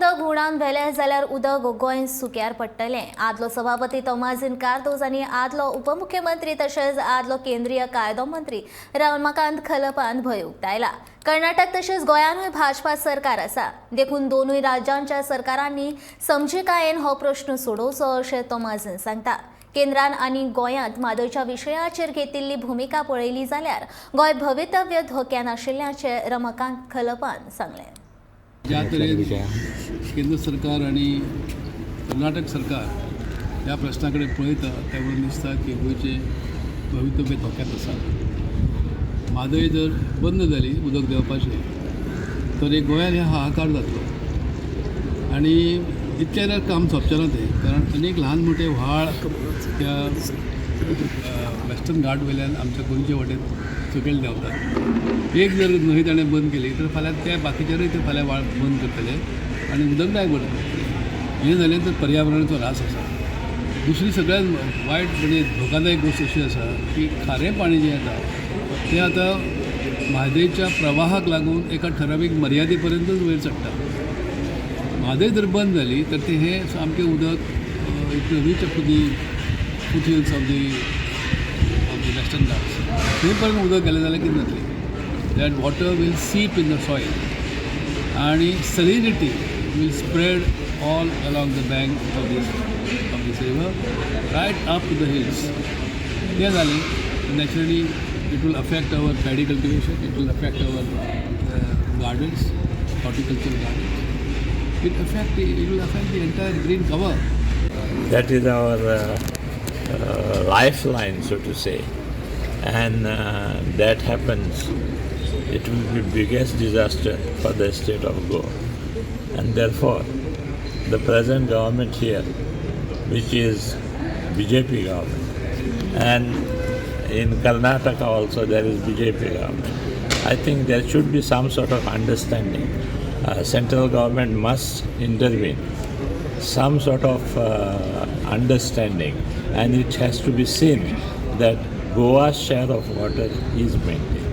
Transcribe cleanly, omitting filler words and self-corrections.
उदक घुंवडावन व्हेलें जाल्यार उदक गोंय सुक्यार पडटलें. आदलो सभापती तोमाझिन कार्दोज आनी आदलो उपमुख्यमंत्री तशेंच आदलो केंद्रीय कायदो मंत्री रमाकांत खलपान भंय उक्तायला. कर्नाटक तशेंच गोंयानूय भाजपा सरकार आसा, देखून दोनूय राज्यांच्या सरकारांनी समजिकायेन हो प्रश्न सोडोवचो अशें तोमाझिन सांगता. केंद्रान आनी गोंयांत म्हादयच्या विशयाचेर घेतिल्ली भुमिका पळयली जाल्यार गोंय भवितव्य धोक्यान आशिल्ल्याचें रमाकांत खलपान सांगलें. ज्या तरेन केंद्र सरकार आनी कर्नाटक सरकार ह्या प्रश्ना कडेन पळयता, त्या वरून दिसता की गोंयचें भवितव्य धोक्यांत आसा. म्हादय जर बंद जाली उदक देंवपाचें, तर एक गोंयान हे हाहाकार जातलो आनी इतलें जाल्यार काम सोंपचें ना तें, कारण अनेक ल्हान मोठे व्हाळ त्या वेस्टर्न घाट वयल्यान आमच्या गोंयचे वटेन सकयल देंवतात. एक जर न्हंय ताणें बंद केली तर फाल्यां त्या बाकीच्यारूय ते फाल्यां व्हाळ बंद करतले आनी उदक डायवर्ट करतले. हें जालें तर पर्यावरणाचो ऱ्हास आसा. दुसरी सगळ्यात वायट म्हणजे धोकादायक गोश्ट अशी आसा की खारें पाणी जें येता तें आतां म्हादयच्या प्रवाहाक लागून एका ठरावीक मर्यादे पर्यंतच वयर चडटा. म्हादय जर बंद जाली तर तें हें सामकें उदक, it will reach up to the foothills of the Western Ghats. थंय पर्यंत उदक गेलें जाल्यार कितें जातलें? That water will seep in the soil आनी salinity will spread all along the bank of this river, right up to the hills. तें जालें, naturally it will affect our paddy cultivation, it will affect our gardens, horticulture gardens. It will affect the entire green cover. That is our lifeline, so to say. And that happens, it will be biggest disaster for the state of Goa. And therefore, the present government here, which is BJP government, and in Karnataka also there is BJP government. I think there should be some sort of understanding. Central government must intervene, some sort of understanding, and it has to be seen that Goa's share of water is maintained.